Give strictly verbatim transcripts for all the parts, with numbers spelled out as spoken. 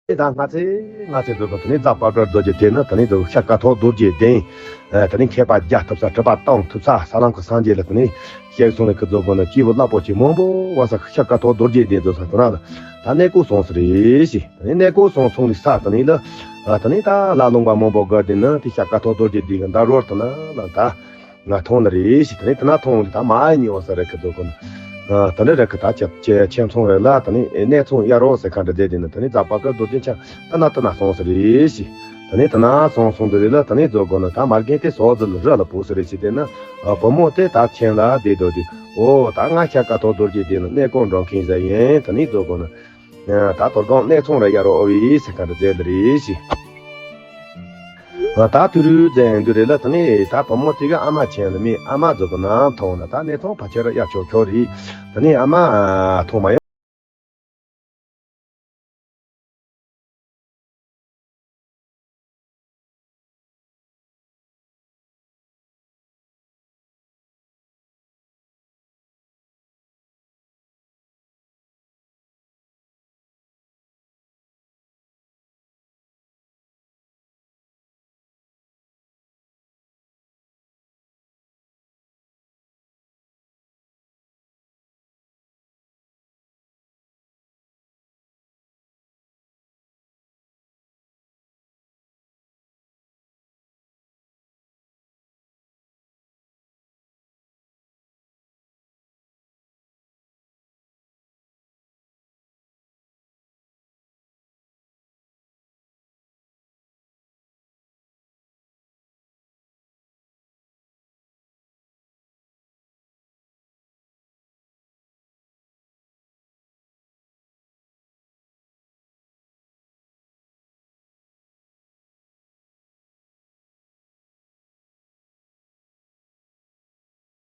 དེ་དང་སྔ་ཚེ་སྔ་ཚེ་ཚོ་དང་དེ་ནས་རྫ་དཔལ་དགྲ་རྡོ་རྗེ་དེ་ནི་དེ་ནས་ཚོ་ཤར་ཀ་ཐོག་རྡོ་རྗེ་གདན། དེ་ནས་མཁས་པ་བརྒྱ་ཐུབ་ས་གྲུབ་པ་སྟོང་ཐུབ་ས་ས་ལམ་གྱི་སངས་རྒྱས་ལ་དེ་ནས་གཤེགས་སོང་ལ་ཁི་ཚོ་དགོན་ན་སྐྱེས་བུ་རླབས་པོ་ཆེ་མང་པོ་བ་ས་ཤར་ཀ་ཐོག་རྡོ་རྗེ་གདན་ཚོ་ས་དེ་ན་ལ་ད་གནས་སྐོར་སོང་ས་རེད་ཤི། དེ་ནས་གནས་སྐོར་སོང་སོང་ལི་ས་དེ་ནས་ལ་དེ་ནས་ད་ལ་ལུང་པ་མང་པོ་དགར་དེ་ནི་དེ་ཤར་ཀ་ཐོག་རྡོ་རྗེ་གདན་གྱི་འདབས་རོལ་དེ་ན་ལ་ད། ང་མཐོང་ནི་རེད་ཞེས་དེ་ནས་དེ་ན་མཐོང་ལ་ད་མ་ཡི་ཉེ་བ་ས་རེད་ཁི་ཚོ་དགོན་ན། དེ་འདྲ་རེད་ཁི་ད་ཁྱེད་ཁྱེད་ཁྱེད་ཚོང་རེད་ལ་དེ་ནས་གནས་ཚང་གཡར་རོགས་ཟེར་ཁ་འདྲ་བསྡད་དེ་ནི་དེ་ནས་རྫ་དཔལ་དགྲ་རྡོ་རྗེ་འཆང་དེ་ན་དེ་ན་སོང་ས་རེད་ཞེས། དེ་ནས་དེ་ན་སོང་སོང་དེ་རེད་ལ་དེ་ནས་ཚོ་དགོན་ན་ད་མ་རྒན་དེ་སོག་ཟི་ལ་རི་ལ་བུ་ས་རེད་ཞེས་དེ་ན་བུ་མོ་དེ་ད་ཁྱེད་ལ་བསྡད་དོ་དེ་ཨོ་ད་ང་ཤར་ཀ་ཐོག་རྡོ་རྗེ་གདན་ལ་གནས་སྐོར་འགྲོ་མཁན་ཟེར་ཡིན་དེ་ནས་ཚོ་དགོན་ན། ད་དོ་དགོང་གནས་ཚང་ར་ཡ་རོ་ཨོ་བི་ཟེར་ཁ་འདྲ་མཛད་ལ་རེད་ཞེས། ད་དུ་རུ་མཛད་འདི་རེད་ལ་དེ་ནས་ད་བུ་མོ་དེ་གི་ཨ་མ་ཆེན་ལ་མི་ཨ་མ་ཚོ་གི་ནང་མཐོང་ན་ད་གནས་ཚང་ཕ་ཆེ་ར་ཡ་ཆོག་ཆོག་རེད། དེ་ནས་ཨ་མ་མཐོང་མ་ཡོང་།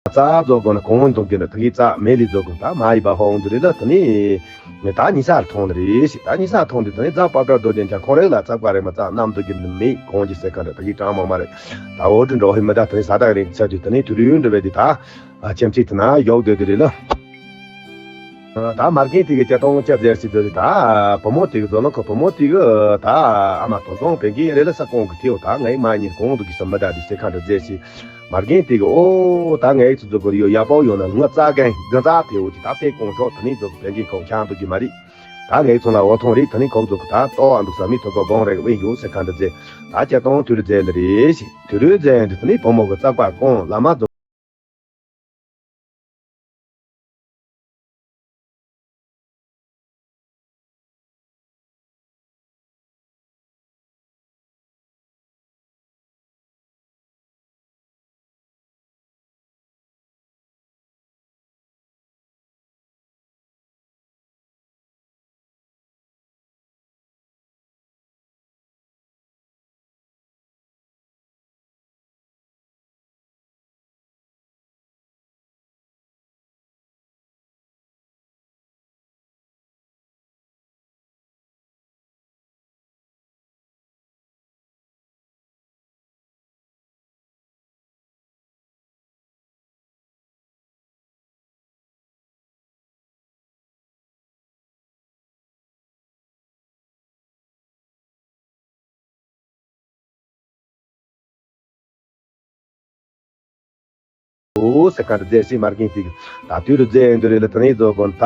རྩ་རྫོགས་དགོས་ན་གོང་འདོན་གྱི་ན་ཐུག་གི་རྩ་མེད་ལས་རྫོགས་དགོས་ད་མ་ཡི་བ་ཧོང་དུ་རེད་ལ་དུ་ནི་ད་ཉི་ཤར་མཐོང་ནི་རེད་ཞེས་ད་ཉི་ཤར་མཐོང་དུས་དུ་ནི་རྫ་དཔལ་དགྲ་རྡོ་རྗེ་འཆང་ཁོང་རེ་ལ་རྩ་བཀའ་རེ་མ་རྩ་རྣམ་དུ་གྱི་ནི་མེད་གོང་གི་སེ་ཁ་འདྲ་ཐུག་གི་གྲངས་མང་མ་རེད་ད་འོ་དྲི་འགྲོ་ཧི་མི་ད་དུ་ནི་ས་དག་རིང་ཚ་དུས་དུ་ནི་དུ་རུ་འདྲ་བས་དུ་ད་ཁྱིམ་མཚེས་དུ་ན་ཡོག་སྡོད་དུ་རེད་ལ། ད་མ་རྒན་དེ་གི་སྐྱ་སྟོང་སྐྱ་རྫས་སྲིད་དུ་ད་བུ་མོ་དེ་གི་རྫོགས་ལོ་ཁོ་བུ་མོ་དེ་གི་ད་ཨ་མ་དོ་དོང་བན་གི་རེ་ལ་ས་ཀོང་གི་ཐེའུ་ད་ངའི་མ་ཉིན་གོང་དུ་གི་ས་མི་ད་དི་སེ་ཁ་འདྲ་རྫས་སྲིད་མ་རྒན་དེ་གི་ཨོ་ད་ངའི་ཚུ་ཚུ་གི་ཡོ་ཡ་པའོ་ཡོ་ན་ང་རྩ་རྒན་རྒན་རྩ་ཐེའུ་དེ་ད་ཐེ་ཀོང་ཤོག་ད་ནི་ཚུ་གི་བན་གི་ཁོང་ཆང་དུ་གི་མ་རིག་ད་ངའི་ཚུ་ལ་འོ་ཐོང་རིག་ད་ནི་ཁོང་ཚུ་གི་ད་ལྟོ་བ་འདུག་ས་མི་ཐུ་གི་སྦོང་རེ་གི་དབེན་ཡོ་སེ་ཁ་འདྲ་རྫས་ད་སྐྱ་སྟོང་དུ་རུ་རྫས་ལ་རེ་ཞིག་དུ་རུ་རྫས་འདི་ད་ནི་བུ་མོ་གི་རྩ་བཀའ་ཀོང་བླ་མ་ཚུ། ཨོ་སེ་ཁ་འདྲ་རྫས་སྲིད་མ་རྒན་དེ་གི་ད་དུས་རུ་རྫས་འདི་རེད་ལ་ད་ནི་རྫོགས་དགོན་ད་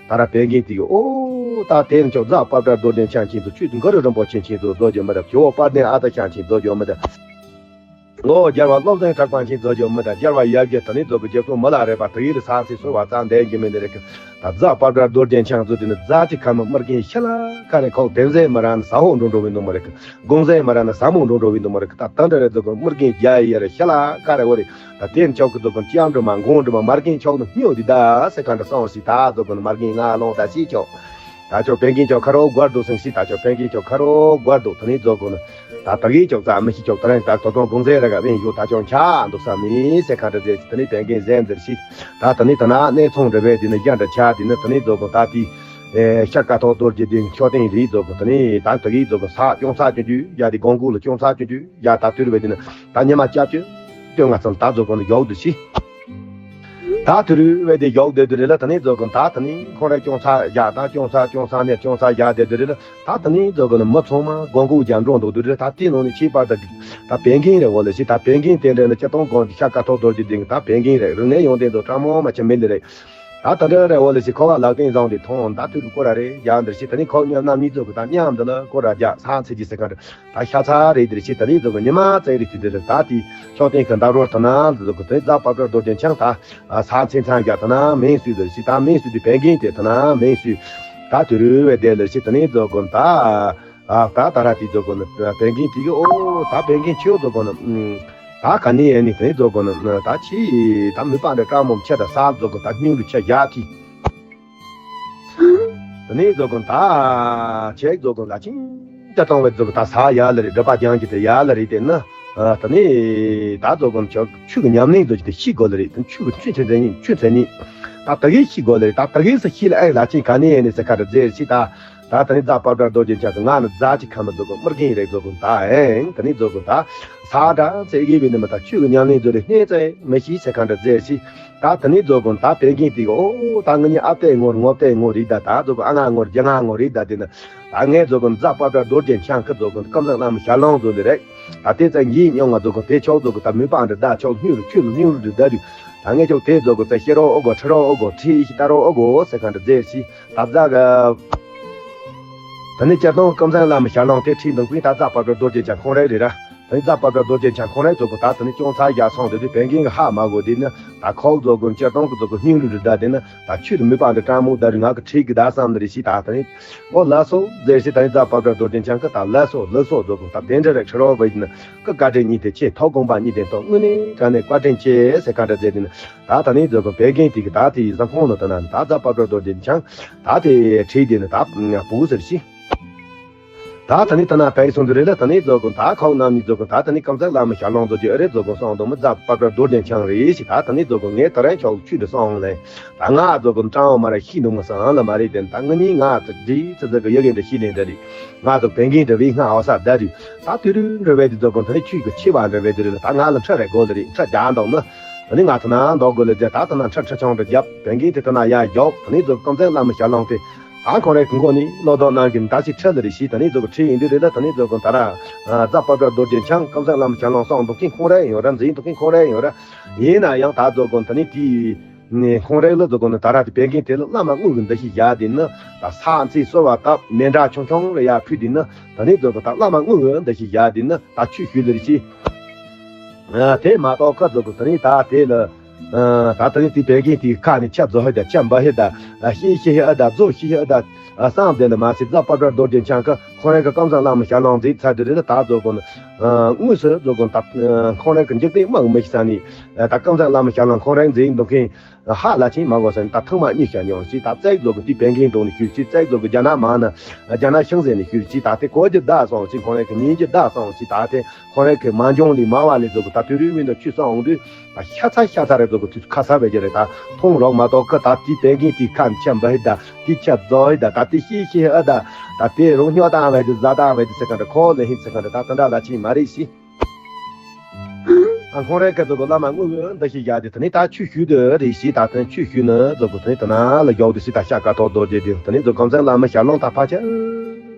ད་ར་བན་རྒན་དེ་གི་ཨོ་ད་དེ་ནི་ཅོག་རྫ་དཔལ་དགྲ་རྡོ་རྗེ་འཆང་ཆེན་དུ་ཆུ་དུ་མགར་རིན་པོ་ཆེ་ཆེན་དུ་རྫོགས་རྒྱུ་མི་འདྲ་ཇོ་བོ་དཔལ་ལྡན་ཨ་ཏི་འཆང་ཆེན་རྫོགས་རྒྱུ་མི་འདྲ། ལོ་བརྒྱ་བ་སློབ་ཚན་གྲགས་པ་ཆེན་རྫོགས་རྒྱུ་མི་འདྲ་རྒྱལ་བ་ཡབ་རྒྱལ་ད་ནི་རྫོགས་གི་རྒྱལ་ཚོགས་མི་ལ་རས་པ་དག་ཡིག་ལ་ས་སྲིད་སོལ་བ་རྩ་འདས་རྒྱུ་མི་འདྲ་རེད་གི་ད་རྫ་དཔལ་དགྲ་རྡོ་རྗེ་འཆང་ཚོ་དེ་ནི་རྫ་ཅི་ཁ་མི་མི་རྒན་ཤ་ལ་ཁ་རེ་ཁོག་དེ་མཛེས་མི་ར་ནི་ས་འོག་འགྲོ་འགྲོ་བའི་ནུ་མི་རེད་གི་དགོང་ཟས་མ་ར་ན་ཟ་མོ་འགྲོ་འགྲོ་བའི་འདུག་མ་རེད་ད་ལྟ་འདྲ་རེད་འདུག་མི་རྒན་རྒྱ་ཡི་ཡ་རེད་ཤ་ལ་ཀ་རེ་འོ་རེད་ད་དེ་ནི་ཆོག་གི་འདུག་གམ་སྐྱབས་འགྲོ་མ་འགོང་འགྲོ་མ་མ་རྒན་ཆོག་ནི་སྨྱོ་འདི་ད་སེ་ཁ་འདྲ་སོང་ཞིག་ད་འདུག་གམ་མ་རྒན་ང་ལོང་ད་ཤི་ཆོག་ད་ཆོག་བན་རྒན་ཆོག་ཁ་རོག་སྒོར་འདུག་སེང་ཞིག་ད་ཆོག་བན་རྒན་ཆོག་ཁ་རོག་སྒོར་འདུག་ད་ནི་འདུག་གམ་ད་ད་གི་ཆོག་ཙ་མི་ཤི་ཆོག་ད་རང་ད་དོ་དོང་དགོང་ཟས་ར་ག་བན་ཡོད་ད་ཆོག་ཆ་འདུག་ས་མི་སེ་ཁ་འདྲ་ཟེར་ཞིག་ད་ནི་བན་རྒན་ཟན་འདིར་ཞིག་ད་ད་ནི་ད་ན་གནས་ཚང་འདྲ་བས་འདི་ནི་རྒྱ་འདྲ་ཆ་འདི་ནི་ད་ནི་འདུག་གམ་ད་དེ། ཤར་ཀ་ཐོག་རྡོ་རྗེ་གདན་མཆོད་རྟེན་རེད་ཟོ་གི་དེ་ནས་ད་དེ་གི་ཟོ་གི་ས་ཅུང་ས་ཅུང་ཅུ་ཡ་དེ་གོང་གུ་ལ་ཅུང་ས་ཅུང་ཅུ་ཡ་ད་དུར་བའི་དེ་ནས་ད་ཉི་མ་སྐྱབས་ཅུ་སྟོན་ང་ཚང་ད་ཟོ་གི་ནས་ཡོག་དུ་ཤི། ད་དུ་རུ་བས་དེ་ཡོག་དེ་དུ་རེ་ལ་ད་ནི་རྫོགས་གོ་ད་ད་ནི་ཁོང་ར་ཅུང་ཚ་ཡག་ད་ཅུང་ཚ་ཅུང་ཚ་ནས་ཅུང་ཚ་ཡག་དེ་དུ་རེ་ལ་ད་ད་ནི་རྫོགས་གོ་ནི་མི་ཚང་མ་དགོང་གུ་རྒྱ་འགྲོ་འདུག་དུ་རེ་ད་དེ་ནང་ནས་ཁྱད་པར་ད་ད་བན་རྒན་རེ་འོ་ལ་ཞིག་ད་བན་རྒན་དེ་འདྲ་ནི་སྤྱི་གཏོང་གོང་གི་ཤ་ཀ་ཐོག་རྡོ་རྗེ་ལྡིང་ད་བན་རྒན་རེ་རིག་གནས་ཡོང་དེ་ཚོ་ཁྲ་མོ་མ་ཆེ་མི་ལི་རེ། ད་ད་འདྲ་རེ་འོ་ལ་ཞིག་ཁོ་བ་ལག་སྟེང་བཟང་དེ་མཐོང་ད་དུ་རུ་ཀོ་ར་རེ་ཡང་འདིར་ཞིག་ད་ནི་ཁོ་མཉམ་ན་མི་ཚོ་གི་ད་མཉམ་འདི་ལ་ཀོ་ར་རྒྱ་ས་ཚེ་གི་སེ་ག་འདྲ། ད་ཤ་ཚ་རེད་འདིར་ཤི་ད་ནི་ཟོ་གི་ཉི་མ་ཙེ་རི་ཏི་འདིར་ད་དེ་ཤོག་སྟེང་གི་འདབས་རོལ་དུ་ན་ཟོ་གི་དེ་རྫ་དཔལ་སྒྲོལ་རྒྱལ་འཆང་ད་ས་མཚན་ཚང་རྒྱ་དུ་ན་མིན་སུས་འདིར་ཤི་ད་མིན་སུས་དེ་བན་རྒན་དེ་དུ་ན་མིན་སུས་ད་དུ་རུ་བའི་དེ་ལ་ཤི་ད་ནི་ཟོ་གི་ད་ད་ད་ར་དེ་ཟོ་གི་ནི་བན་རྒན་དེ་གི་ཨོ་ད་བན་རྒན་ཁྱོད་ཟོ་གི་ནི་ད་ག་ནི་ཡེ་ནི་དེ་ཟོ་གི་ནི་ད་ཆི་ད་མི་པ་འདྲ་ཀྲ་མོམ་ཆེ་ད་ས་ཟོ་གི་ད་སྙིང་རུ་ཆེ་རྒྱ་ཐི། དེ་ནས་རྫོགས་གོང་ད་ཆེག་རྫོགས་གོང་ལ་ཆིང་ཏེ་བཏང་བའི་རྫོགས་གོང་ད་ས་ཡ་ལ་རེད་སྒྲུབ་པ་རྒྱང་གི་དེ་ཡ་ལ་རེད་དེ་ན། དེ་ནས་ད་རྫོགས་གོང་ཆོས་ཆོས་ཀྱི་ཉམས་ལེན་རྫོགས་ཀྱི་དེ་ཤི་དགོས་ལ་རེད་དེ་ཆོས་ཀྱི་ཆོས་ཚན་ཚན་ཉིད་ཆོས་ཚན་ཉིད་ད་ད་གིས་ཤི་དགོས་ལ་རེད་ད་ད་གིས་སུ་ཤི་ལ་ཨེ་ལ་ཆིང་ག་ནས་ཡེ་ནས་ཟེར་ཁ་ར་རྫས་ཤི་ད། ད་དེ་ནས་རྫ་དཔལ་སྒྲོལ་རྡོ་རྗེ་འཆང་གི་ང་ནི་རྫ་ཅིག་ཁ་མི་རྫོགས་གོང་མི་རྒན་རེད་རྫོགས་གོང་ད་ཨེ་དེ་ནས་རྫོགས་གོང་ད་ས་འདྲ་ཚེ་གི་བའི་ནི་མི་ད་ཆོས་ཀྱི་ཉམས་ལེན་རྫོགས་ལ་སྣེ་ཚེ་མི་ཤི་ཟེར་ཁ་འདྲ་རྫས་ཤི། ད་དེ་ནས་རྫོགས་གོང་ད་བན་རྒན་དེ་གི་ཨོ་ད་ང་གཉིས་ཨ་ཕའི་ངོར་ངོ་ཕའི་ངོ་རེད་ད་ད་རྫོགས་གོང་ཨ་ང་ངོར་རྒྱ་ང་ངོ་རེད་ད་དེ་ནི་ད་ངས་རྫོགས་གོང་རྫ་དཔལ་སྒྲོལ་རྡོ་རྗེ་འཆང་གི་རྫོགས་གོང་ཀམ་ཚང་བླ་མ་ཞལ་ལུང་རྫོགས་ལེ་རེད། ད་དེ་ཚེ་ངའི་མྱོང་ང་རྫོགས་གོང་དེ་ཆོག་རྫོགས་གོང་ད་མི་པང་འདྲ་ད་ཆོག་སྙུང་རུ་ཁྱོད་ལ་སྙུང་རུ་འདྲ་ད་རུ་ད་ངས་ཆོག་དེ་རྫོགས་གོང་ཚེ་ཤེ་རོ་ཨོ་གོ་ཁྲི་རོ་ཨོ་གོ་ཁྲི་ཤི་ད་རོ་ཨོ་གོ་ཟེར་ཁ་འདྲ་རྫས་ཤི་ད་རྫ་ག་ད་ནི་སྤྱིར་བཏང་ཀམ་ཚང་བླ་མ་ཞལ་ལུང་དེ་ཁྲིད་འདུག་པས་ད་རྫ་དཔལ་སྒྲོལ་རྡོ་རྗེ་འཆང་ཁོང་རེ་རེ་ར། ད་ནི་རྫ་དཔལ་སྒྲོལ་རྡོ་རྗེ་འཆང་ཁོང་རེ་ཚོ་གི་ད་ད་ནི་ཅུང་ཚ་རྒྱ་སོང་དེ་དུས་བན་རྒན་གི་ཧ་མ་གོ་དེ་ནི་ད་ཁོག་རྫོགས་གོང་སྤྱིར་བཏང་གི་རྫོགས་གོང་སྙིང་རུས་རུ་ད་དེ་ནི་ད་ཆུ་དུ་མི་པང་དུ་ཀྲང་མོ་ད་རུ་ང་གི་ཁྲིད་གི་ད་བསམ་ནི་རེ་ཤི་ད་ད་ནི་ཨོ་ལ་སོ་ཟེར་ཤི་ད་ནི་རྫ་དཔལ་སྒྲོལ་རྡོ་རྗེ་འཆང་གི་ད་ལ་སོ་ལ་སོ་རྫོགས་གོང་ད་དེ་འདྲ་རེ་ཁྲི་རོ་བ་ཡིན་ན་ཀི་བཀའ་དྲིན་གཉིས་དེ་ཆེ་ཐོག་དགོངས་པ་གཉིས་དེ་ཐོག་དངོས་གནས་དྲང་གནས་བཀའ་དྲིན་ཆེ་ཟེར་ཁ་འདྲ་ཟེར་དེ་ནི། ད་ད་ནི་རྫོགས་གོང་བན་རྒན་དེ་གི་ད་དེ་ཡི་ས་ཁོང་ལ་ད་ན་ད་རྫ་དཔལ་སྒྲོལ་རྡོ་རྗེ་འཆང་ད་དེ་ཁྲིད་དེ་ནི་ད་བུ་ཟེར་ཤི། ད་ད་ནི་ད་ན་བན་སོང་དུ་རེ་ལ་ད་ནི་རྫོགས་གོང་ད་ཁོག་རྣམ་གཉིས་རྫོགས་གོང་ད་ད་ནི་ཀམ་ཚང་བླ་མ་ཞལ་ལུང་རྫོགས་ཀྱི་ཨ་རེ་རྫོགས་གོང་སོང་དུ་མི་རྫ་དཔལ་སྒྲོལ་རྡོ་རྗེ་འཆང་རེ་ཤི་ད་ད་ནི་རྫོགས་གོང་ངས་ད་རན་ཆོག་ཆུ་དུ་སོང་ལེ་ད་ང་རྫོགས་གོང་ཀྲང་བ་མ་ར་ཤི་འདུག་མ་སང་ལ་མ་རེད་དེ་ད་ང་གཉིས་ང་ད་དེ་ཚེ་ཚེ་གི་ཡ་གེ་འདྲ་ཤི་ལེ་འདྲ་རེད། ང་ཚོ་བན་རྒན་འདྲ་བའི་སྔ་ཨོ་ས་ད་རུ་ད་དུ་རུ་འདྲ་བའི་དེ་ཚོ་གོང་ད་ནི་ཆུ་གི་ཆེ་བ་འདྲ་བའི་དེ་རུ་ད་ང་ལ་ཁྲ་རེ་དགོས་ལ་རེད་ཁྲ་རྒྱག་འདུག་ན་ད་ནི་ང་ཚོ་ན་འདོག་དགོས་ལ་རྒྱ་ད་ད་ན་ཁྲ་ཁྲ་ཆུང་འདྲ་རྒྱབ་བན་རྒན་དེ་ད་ན་ཡ་ཡོག་ད་ནི་ཚོ་ཀམ་ཚང་བླ་མ་ཞལ་ལུང་དེ་ད་ཁོང་རའི་གི་མགོ་ནི་ལོ་ཏོག་ནང་གི་ད་ཅི་ཁྲ་ལ་རེ་ཤི་ད་ནི་ཚོ་གི་ཁྲི་ཡིན་དུས་རེ་ལ་ད་ནི་ཚོ་གི་ད་ར་རྫ་དཔལ་སྒྲོལ་རྡོ་རྗེ་འཆང་ཀམ་ཚང་བླ་མ་ཞལ་ལུང་སོང་འདུག་མཁན་ཁོང་ར་ཡོད་ར་འཛིན་འདུག་མཁན་ཁོང་ར་ཡོད་ར་ཡིན་ན་ཡང་ད་ཚོ་གི་ད་ནི་དེའི་ནས་ཁོང་རའི་ལ་དུ་གོ་ནི་ད་ར་དེ་བན་རྒན་དེ་ལ་བླ་མ་དངོས་ཀྱི་འདུ་ཤེས་བཞག་དེ་ནི་ད་ས་ཚིགས་གསོལ་བ་བཏབ་མེ་འདྲ་ཆུང་ཆུང་རེ་ཡར་ཕུལ་དེ་ནི་ད་ནི་དུ་གོ་ད་བླ་མ་དངོས་ཀྱི་འདུ་ཤེས་བཞག་དེ་ནི་ད་ཆོས་ཞུ་ལེ་རེ་ཤི། དེ་མ་གཏོགས་ཁ་དུ་གོ་ད་ནི་ད་དེ་ལ་ད་ད་ནི་དེ་བན་རྒན་དེའི་ཁ་ནས་ཆ་རྫོགས་ཧེ་ད་ཆ་འབའ་ཧེ་ད་ཤེས་ཤེས་ཧེ་ཨ་ད་རྫོགས་ཤེས་ཧེ་ཨ་ད་བསམ་དེ་ལ་མ་ཚད་རྫ་དཔལ་སྒྲོལ་རྡོ་རྗེ་འཆང་ཁ་ཁོང་རའི་ཁ་ཀམ་ཚང་བླ་མ་ཞལ་ལུང་མཛད་ཚར་དེ་རེ་ལ་ད་དུ་གོ་ནི་དངོས་སུ་དུ་གོ་ད་ཁོང་རའི་ཁ་འཇིག་རྟེན་མང་མི་ཤི་ས་ནི་ད་ཀམ་ཚང་བླ་མ་ཞལ་ལུང་ཁོང་རའི་མཛད་འདུག་མཁན། ཧ་ལ་ཆེན་མ་གོ་སེམས་ད་ཐང་མ་གཉིས་ཤ་མྱོང་ཞིག་ད་བཙལ་རྫོགས་ཀྱི་དེ་བན་རྒན་དོང་ནས་ཞུས་ཞིག་བཙལ་རྫོགས་ཀྱི་རྒྱ་ནག་མ་ན་རྒྱ་ནག་ཤང་ཟེར་ནས་ཞུས་ཞིག་ད་དེ་གོ་རྒྱུ་བདག་སོང་ཞིག་ཁོང་རའི་གི་ཉིན་རྒྱུ་བདག་སོང་ཞིག་ད་དེ་ཁོང་རའི་གི་མ་འཇོང་ལི་མ་བ་ལི་རྫོགས་ཀྱི་ད་དུས་རུས་མི་འདུག་ཆུ་སོང་འོང་དུས་ད་ཤ་ཚ་ཤ་ཚ་རེ་རྫོགས་ཀྱི་དུས་ཁ་ཚ་བས་ཀྱི་རེད་ད་མཐོང་རོགས་མ་གཏོགས་ཀི་ད་དེ་བན་རྒན་དེ་ཁ་འཆམ་བ་ཧི་ད་དེ་ཆ་རྫོགས་ཧི་ད་ད་དེ་ཤི་ཤི་ཨ་ད་ད་དེ་རོང་སྨྱོ་བཏང་བས་དེ་བཟའ་བཏང་བས་དེ་ཟེར་ག་འདྲ་ཁོ་ལ་ཧི་ཟེར་ག་འདྲ་ད་དེ་འདྲ་ལ་ཆེན་མ་རེད་ཞིག་ཨ་ཁོང་རའི་སྐད་ཚོ་གོ་བླ་མ་དངོས་པོའི་འདུ་ཤེས་བཞག་སྟེ་ད་ནི་ད་ཆོས་ཞུས་དུ་རེ་ཞིག་ད་ཐེངས་ཆོས་ཞུས་ནི་ཚོ་གོ་ད་ནི་ད་ན་ལ་ཡོག་དུ་ཞིག་ད་ཤ་ཀ་ཐོག་རྡོ་རྗེ་དེ་ད་ནི་ཚོ་གོམ་སེང་བླ་མ་ཞལ་ལུང་ད་ཕ་ཆ་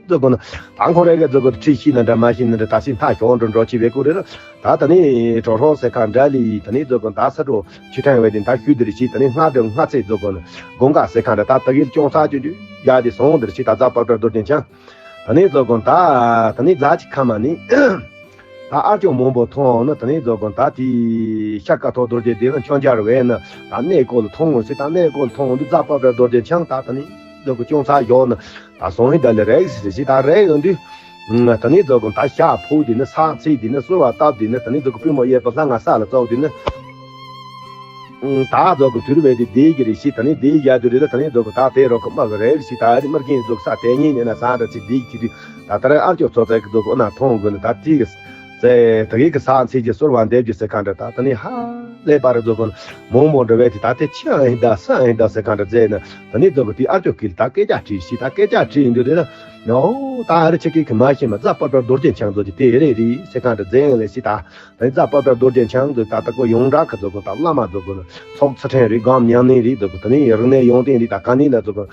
ཚོ་གོ་ན་ད་ཁོང་རའི་སྐད་ཚོ་གོ་ཁྲིད་ཤིག་ན་འདྲ་མ་ཤིག་ན་འདྲ་ད་ཞིག་ཐ་ཞོག་འགྲོ་འགྲོ་ཅི་བས་ཀུ་རེ་ད་ད་ནི་གྲོ་ཧྲོ་སེ་ཁ་འདྲ་ལི་ད་ནི་ཚོ་གོ་ད་ས་འགྲོ་ཆུ་ཕྲན་བས་དེ་ད་ཞུས་དུ་རེ་ཞིག་ད་ནི་སྔ་དྲོ་སྔ་ཚེ་ཚོ་གོ་ན་དགོང་ཀ་སེ་ཁ་འདྲ་ད་ད་གིར་ཅོང་ས་ཅོ་ཅོ་ཡ་དེ་སོང་དུ་རེ་ཞིག་ད་ཛ་པ་པྲ་རྡོ་རྗེ་འཆང་ད་ནི་ཚོ་གོ་ད་ད་ནི་ཛ་ཅི་ཁ་མ་ནི། ད་ཨ་ཅོ་མང་པོ་མཐོང་ནི་ད་ནི་རྫོགས་གོ་ད་དེ་ཤ་ཀ་ཐོག་རྡོ་རྗེ་དེ་ལ་མཆོང་རྒྱ་རུ་བས་ནི་ད་གནས་སྐོར་ལ་མཐོང་ངོ་ཟེར་ད་གནས་སྐོར་ལ་མཐོང་ངོ་འདི་ཛ་པ་པྲ་རྡོ་རྗེ་འཆང་ད་ད་ནི་རྫོགས་གོ་ཅུང་ཚ་ཡོག་ནི་ད་སོང་ཧི་ད་ལ་རེག་ཟེར་ཞིག་ད་རེག་ཡོང་དུས་ད་ནི་རྫོགས་གོ་ད་ཤ་ཕུག་དེ་ནི་ས་ཚིགས་དེ་ནི་གསོལ་བ་བཏབ་དེ་ནི་ད་ནི་རྫོགས་གོ་པུས་མོ་གཡས་པ་ལྷ་ང་ས་ལ་བཙོག་དེ་ནི། ད་རྫོགས་གི་དུས་རུ་བས་དེ་དེའི་གི་རེ་ཞིག་ད་ནི་དེའི་ཡ་དུ་རེ་ལ་ད་ནི་རྫོགས་གི་ད་དེ་རོགས་གི་དམག་གི་རེ་རེ་ཞིག་ད་རེ་དམག་གི་རྫོགས་ས་དེ་ཉིད་ཉེ་ན་ས་འདྲ་ཚིག་དེའི་གི་དུས་ད་ད་རེ་ཨར་ཅོ་ཚོ་ཚད་གི་རྫོགས་གི་ཨོ་ན་མཐོང་དགོས་ནི་ད་དེ་གི་ དེ་དེ་གི་ས་ཚིགས་ཀྱི་གསོལ་བ་འདེབས་ཀྱི་ཟེར་ག་འདྲ། ད་དེ་ནས་ཧ་ལས་པ་རེ་རྫོགས་གོ་ན་མང་པོ་འདྲ་བས། དེ་ད་དེ་ཆི་ཨ་ཡིན་ད་ས་ཨ་ཡིན་ད་ཟེར་ག་འདྲ་མཛད་ན། དེ་ནས་རྫོགས་གོ་དེ་ཨ་ཅོ་ཀིར་ད་སྐད་ཆ་དྲིས་ཤིག་ད་སྐད་ཆ་དྲིས་ཡིན་དུས་དེ་ན། ཨོ་ད་ཨ་རི་ཆི་ཀིར་གི་མ་ཤེས་མ་རྫ་དཔལ་བཀྲ་རྡོ་རྗེ་འཆང་རྫོགས་ཀྱི་དེ་རེད་རེད་ཟེར་ག་འདྲ་མཛད་ཡང་ལས་ཤིག་ད། དེ་རྫ་དཔལ་བཀྲ་རྡོ་རྗེ་འཆང་དུ་ད་ལྟ་ཀོ་ཡོངས་གྲགས་ཀྱི་རྫོགས་གོ་ད་བླ་མ་རྫོགས་གོ་ན་ཚོགས་ཚུལ་ཁྲིམས་རེད། སྒོམ་ཉམས་ལེན་རེད། རྫོགས་གོ་དེ་ནས་རིག་གནས་ཡོན་ཏན་རེད། ད་ག་ནས་ལ་རྫོགས་གོ་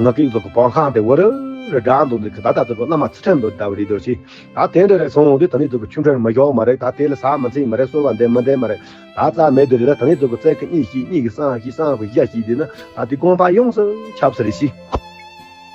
ང་གིས་རྫོགས་གོ་བོད་ཁང་དེ་བོ་རུ་རུ་སྒྲ་འདོན་འདུག་གི་ད་ད་རྫོགས་གོ་བླ་མ་ཚུལ་ཁྲིམས་འདོན་ལྟ་བུ་རེད་འདུག་ཤི། ད་དེ་འདྲ་རེད་སོང་དུས་དེ་ནས་རྫོགས་གོ་ཆུ་འདྲེན་མི་ཞོག་མ་རེད། ད་དེ་ལ་ས་མི་འཚིག་མ་རེད། གསོལ་བ་འདེབས་མི་འདེབས་མ་རེད། ད་རྩ་མེད་དུ་རེད། ད་དེ་ནས་རྫོགས་གོ་རྩེ་གི་གཉིས་ཤིག་གཉིས་གི་གསང་ཤིག་གསང་གི་བཞི་ཤིག་དེ་ན་ད་དེ་དགོངས་པ་ཡོངས་སུ་ཁྱབ་ས་རེད་ཤི།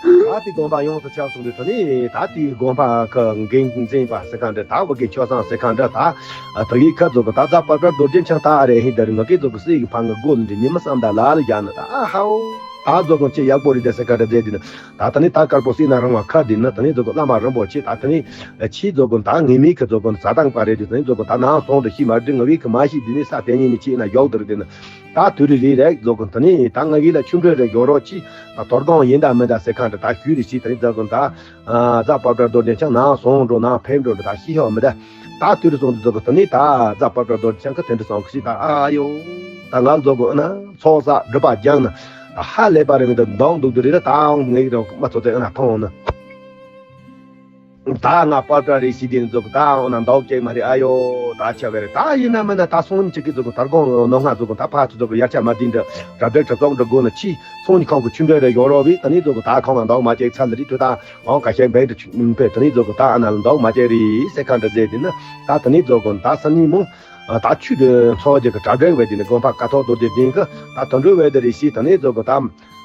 ད་དེ་དགོངས་པ་ཡོངས་སུ་ཁྱབ་སོང་དུས་དེ་ནས་ད་དེའི་དགོངས་པ་ཁ་འགན་འཛིན་པ་ཟེར་ག་འདྲ། ད་བོད་ཀྱི་ཆོས་སེང་ཟེར་ག་འདྲ། ད་དེ་གི་ཁ་རྫོགས་གོ་ད་རྫ་དཔལ་བཀྲ་རྡོ་རྗེ་འཆང་ད་ཨ་རེ་ཧི་ད་རེ་ང་གིས་རྫོགས་གོ་སྲས་ཀྱི་ཕང་གི་སྒོ་ལ་འདྲི་ཉི་མ་བསམ་ད་ལ་ལ་བཞག་ན་ད་ཨ་ཧའོ། ད་རྫོགས་གོ་ཅི་ཡག་པོ་རེད་ད་ཟེར་ག་འདྲ་མཛད་དེ་ན། ད་དེ་ནས་ད་དཀར་པོ་སྲིད་ན་རང་བ་ཁ་འདི་ན་དེ་ནས་རྫོགས་གོ་བླ་མ་རིན་པོ་ཆེ་ད་དེ་ནས་ཕྱིས་རྫོགས་གོ་ད་ངེས་མེད་ཁ་རྫོགས་གོ་ཟ་སྟངས་པ་རེད་དེ་དེ་ནས་རྫོགས་གོ་ད་ནང་སོང་དུ་ཤི་མ་རེད། ང་བའི་ཁ་མ་ཤི་འདི་ནས་ས་དེ་ཉིད་ནས་ཆེ་ན་ཡག་དུ་རེད་དེ་ན། ད་དུས་རེ་རེ་རེ་རྫོགས་གོ་དེ་ནས་ད་ང་གིས་ལ་ཆུ་འདྲེན་རེ་ཡོད་རོགས་ཅི་ད་དོ་དགོང་ཡིན་ད་མིན་ད་ཟེར་ག་འདྲ་ད་ཞུས་རེ་ཤི། དེ་ནས་རྫོགས་གོ་ད་རྫ་དཔལ་བཀྲ་རྡོ་རྗེ་འཆང་ནང་སོང་འགྲོ་ནང་ཕེབས་འགྲོ་འདྲ་ད་ཤི་ཤོག་མི་ད། ད་དུས་རེ་སོང་དུ་རྫོགས་གོ་དེ་ནས་ད་རྫ་དཔལ་བཀྲ་རྡོ་རྗེ་འཆང་གི་དེ་འདྲ་སོང་གི་ཤི་ད་ཨ་ཡོ། ད་ང་རྫོགས་གོ་ཨ་ན་ཚོགས་བསགས་སྒྲུབ་པ་སྦྱངས་ན་ཧ་ལས་པ་རེད། མི་ད་འདང་འདུག་དུས་རེ་ད་ད་འོང་ངེས་རོགས་མ་ཚོགས་ཚེ་ཨ་ན་མཐོང་ན། ད་ང་དཔལ་བཀྲ་རེ་ཤི་དེ་ནས་རྫོགས་གོ་ད་འོ་ན་འདང་སྐྱེ་མ་རེད། ཨ་ཡོ་ད་ཆ་བས་རེད། ད་ཡིན་ན་མིན་ན་ད་སོང་ཉིན་ཅིག་གི་རྫོགས་གོ་དར་གོང་ནོ་ང་རྫོགས་གོ་ད་ཕ་ཚོ་རྫོགས་གོ་ཡར་ཆ་མ་དེ་འདྲ་རབ་འབྲས་གྲབས་ཙོག་འདྲ་དགོས་ན་ཆི་སོང་ཉིན་ཁང་གི་ཆུ་འདྲེན་རེ་ཡོད་རོགས་བས། དེ་ནས་རྫོགས་གོ་ད་ཁང་ང་འདང་མ་སྐྱེ་ཚར་ལ་རི་དུ་ད་འོང་ཁ་ཤས་བས་འདྲ་ཆུ་འཕེལ། དེ་ནས་རྫོགས་གོ་ད་ཨ་ན་ལ་འདང་མ་སྐྱེ་རེད་ཟེར་ག་འདྲ་མཛད་དེ་ན། ད་དེ་ནས་རྫོགས་གོ་ད་སང་ཉིན་མོ་ད་ཆུ་འདྲེན་ཚོགས་རྒྱུ་གི་གྲ་སྒྲིག་བས། དེ་ནས་དགོན་པ་ཀ་ཐོག་རྡོ་རྗེ་གདན་གི་ད་དོན་གྲུབ་བས་དེ་རེ་ཤི། དེ་ནས་རྫོགས་གོ་ད་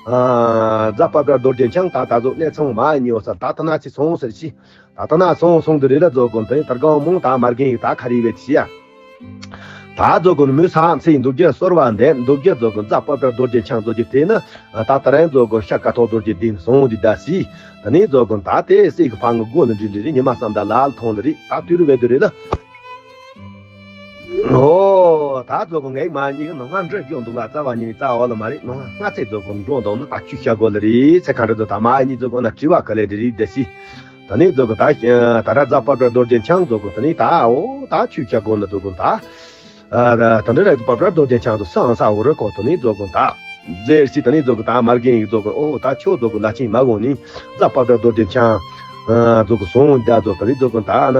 རྫ་དཔལ་བཀྲ་རྡོ་རྗེ་འཆང་ད་ད་གཟོད་གནས་ཚང་མ་ཉོ་ས་ད་ད་ན་ཅི་སོང་ཟེར་ཤི། ད་ད་ན་སོང་སོང་དུ་རེ་ལ་རྫོགས་གོ་དེ་དར་གང་མོང་ད་མར་གན་ཡིག་ད་ཁ་རི་བས་ཤི་ཡ། ད་རྫོགས་གོ་མི་ས་ཚེ་འདུག་རྒྱུ་གསོལ་བ་འདེབས་འདུག་རྒྱུ་རྫོགས་གོ་རྫ་དཔལ་བཀྲ་རྡོ་རྗེ་འཆང་རྫོགས་ཀྱི་དེ་ནི་ད་ད་རན་རྫོགས་གོ་ཤ་ཀ་ཐོག་རྡོ་རྗེ་གདན་སོང་འདི་ད་སི། ད་ནི་རྫོགས་གོ་ད་དེ་སྲས་ཀྱི་ཕང་གི་སྒོ་ལ་འདྲི་འདྲི་རེ་ཉི་མ་བསམ་ད་ལ་ལ་མཐོང་ལ་རེད། ད་དུས་རུ་བས་དུ་རེ་ལ། ཨོ་ད་རྫོགས་གོ་ངའི་མ་གཉིས་ཀྱི་ནང་ང་འདྲི་རྒྱུ་འདུག་ལ་རྩ་བ་ཉིད་རྩ་བ་ལ་མ་རེད། ནང་ང་ཚེ་རྫོགས་གོ་འགྲོ་འདུག་ན་ད་ཆུ་ཤ་གོ་ལ་རེད་ཟེར་ག་འདྲ་འདུག་ད་མ་གཉིས་རྫོགས་གོ་ན་དྲི་བ་ག་ལེ་རེ་རེད་ད་སི། ད་ནི་རྫོགས་གོ་ད་ད་ར་རྫ་དཔལ་བཀྲ་རྡོ་རྗེ་འཆང་རྫོགས་གོ་ད་ནི་ད་ཨོ་ད་ཆུ་ཤ་གོ་ན་རྫོགས་གོ་ད། ཨ་ད་ད་འདི་ར་དཔལ་བཀྲ་རྡོ་རྗེ་འཆང་དུ་སང་ས་འུ་རུ་ཁོ་དུ་ནི་རྫོགས་གོ་ད། རྫས་སི་ད་ནི་རྫོགས་གོ་ད་མར་གན་ཡིག་རྫོགས་གོ་ཨོ་ད་ཆོས་རྫོགས་གོ་ལ་ཆིན་མ་གོ་ནི་རྫ་དཔལ་བཀྲ་རྡོ་རྗེ་འཆང་རྫོགས་གོ་སོང་ད་རྫོགས་ད་ནི་རྫོགས་གོ་ད་ན་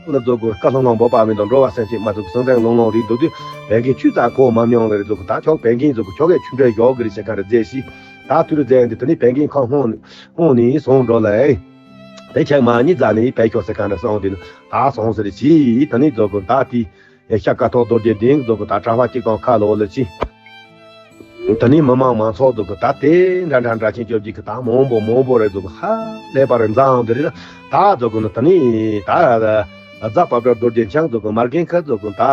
ལ་རྫོགས་གོ་བཀའ་ལྷང་ལྷང་འབོད་པ་མི་འདུག་འགྲོ་བ་སེམས་ཅན་མ་རྫོགས་གོ་སེམས་ཅན་ལོང་ལོང་རིག་འདུག་དུས་བན་གིན་ཆུ་ཙག་གོ་མ་མྱོང་ལ་རེ་རྫོགས་གོ་ད་ཆོག་བན་གིན་རྫོགས་གོ་ཆོག་གེ་ཆུ་འདྲེན་ཡོག་གི་རེ་ཤ་ཁ་ར་རྫས་སི། ད་དུས་རུ་རྫས་འདི་ད་ནི་བན་གིན་ཁང་ཧོང་ཧོང་ནི་སོང་འགྲོ་ལ་ཨེ། དེ་ཆག་མ་གཉིས་རྫ་ནི་བད་ཤོག་ཟེར་ག་འདྲ་སོང་དེ་ནི་ད་སོང་ཟེར་ཅི་ད་ནི་རྫོགས་གོ་ད་དེ། ཡ་ཤ་ཀ་ཐོག་རྡོ་རྗེ་གདན་རྫོགས་གོ་ད་གྲྭ་པ་གཅིག་དང་ཁ་ལོ་ལ་ཅི། ད་ནི་མི་མང་མང་ཚོགས་རྫོགས་གོ་ད་དེ་འདྲ་འདྲ་འདྲ་ཆེན་བཅོ་བརྒྱད་ཀྱི་ད་མང་པོ་མང་པོ་རེ་རྫོགས་གོ་ཧ་ལས་པ་རེ་འཛའ་འང་དེ་རེ་ལ་ད་རྫོགས་གོ་ནི་ད་ནི་ད་རྫ་དཔལ་བཀྲ་རྡོ་རྗེ་འཆང་རྫོགས་གོ་མར་གན་ཁ་རྫོགས་གོ་ད་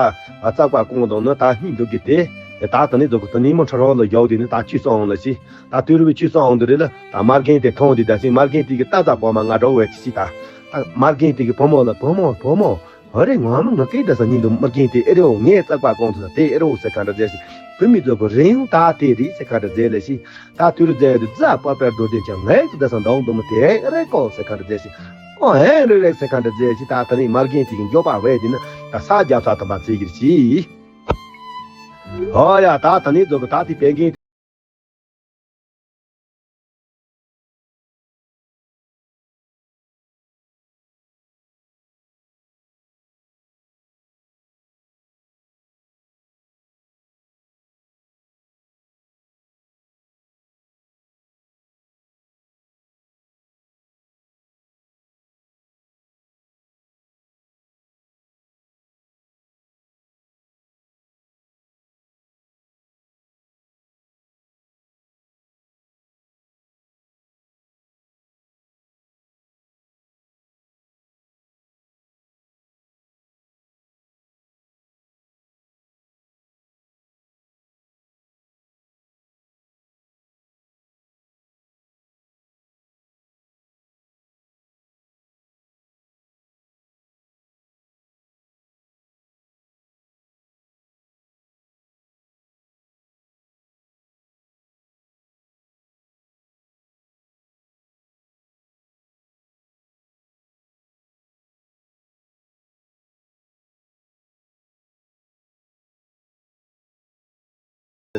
རྩག་པ་ཀོང་དང་ནི་ད་སྙིང་འདུག་གི་དེ་ད་ད་ནི་རྫོགས་གོ་ད་ནི་མི་ཁྲ་རོག་ལ་ཡོག་དེ་ནི་ད་ཆུ་སོང་ལ་ཅི་ད་དུས་རུ་བའི་ཆུ་སོང་དེ་རེ་ལ་ད་མར་གན་དེ་མཐོང་དེ་ད་སི་མར་གན་དེ་གི་ད་རྫ་པོ་མ་ང་འགྲོ་བའི་ཅི་ད་ད་མར་གན་དེ་གི་བུ་མོ་ལ་བུ་མོ་བུ་མོ། ཨ་རེ་ངོ་མ་ང་སྐད་ད་ས་ཉིན་དུ་མ་རྒན་དེ་ཨེ་རེའོ། ངས་རྩག་པ་ཀོང་ཚོ་དེ་ཨེ་རེའོ་ཟེར་ག་འདྲ་མཛད་ཞིག་བུད་མེད་ཚོ་གི་རེ་ཡུང་ད་དེ་རེད་ཟེར་ག་འདྲ་མཛད་ལ་ཞིག་ད་དུས་རུ་མཛད་དུ་རྫ་དཔལ་བཀྲ་རྡོ་རྗེ་འཆང་ངས་ཀྱི་ད་ས་འདང་དུ་མ་དེ་ཨེ་རེ་ཀོ་ཟེར་ག་འདྲ་མཛད་ཞིག་ཨོ་ཨེ་རེ་རེ་ཟེར་ག་འདྲ་མཛད་ཞིག་ད་ད་ནི་མ་རྒན་དེ་གི་མགྱོགས་པ་བས་དེ་ནི་ད་ས་རྒྱབ་ས་དམ་པ་ཚེ་གིར་ཞིག་ཨོ་ཡ་ད་ད་ནི་ཚོ་གི་ད་དེ་བན་རྒན།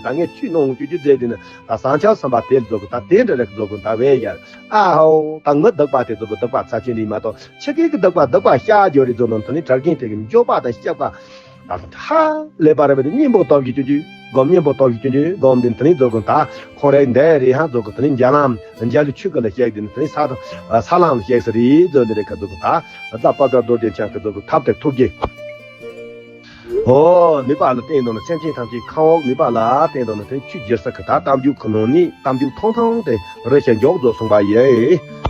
ད་ངས་ཆུ་ནང་བཅུག་རྒྱུ་མཛད་དེ་ནི་ད་ཟངས་ཆབ་ཟིན་པ་དེ་རྫོགས་གི་ད་དེ་འདྲ་རེད་རྫོགས་གི་ད་བས་ཡར། ཨ་ཧོ། ད་ངའི་སྡིག་པ་དེ་རྫོགས་གི་སྡིག་པ་ཚབས་ཆེན་རེད་མ་གཏོགས་ཕྱི་རྒྱལ་གི་སྡིག་པ་སྡིག་པ་བཤགས་རྒྱུ་རེད་རྫོགས་ནོ་དེ་ནི་གྲྭ་རྒན་དེ་གི་འགྱོད་པ་དང་སྐྱབས་པ་ད་ཧ་ལས་པ་རེད་པས། ནི་གཉེན་པོ་སྟོབས་ཀྱིས་སྐྱོན་གྱི་སྒོམ། གཉེན་པོ་སྟོབས་ཀྱིས་སྐྱོན་གྱི་སྒོམ་དེ་ནི་དེ་ནི་རྫོགས་གི་ད་ཁོང་རེ་འདས་རེ་ཧ་རྫོགས་གི་དེ་ནི་འཇམ་ལམ་འཇའ་ལུས་ཆོས་སྐུ་ལ་གཤེགས་དེ་ནི་དེ་ནི་ས་དང་ས་ལམ་གཤེགས་ས་རེད་རྫོགས་ནི་རེད་ཁ་རྫོགས་གི་ད་ད་དཔལ་དགྲ་རྡོ་རྗེ་འཆང་གི་རྫོགས་གི་ཐབས་དེ་ཐུགས་རྗེ། ཨོ། ནུས་པ་ལ་བརྟེན་དང་ནི་སེམས་ཅན་ཐམས་ཅད་ཁམས་འོག་ནུས་པ་ལ་བརྟེན་དང་ནི་དེ་ཆུ་འགྱུར་ས་གི་ད་གཏམ་རྒྱུད་ཁོ་ནོ་ནི་གཏམ་རྒྱུད་ཐུང་ཐུང་དེ་རེ་ཞིག་མགྱོགས་རྫོགས་སོང་པ་ཡིན།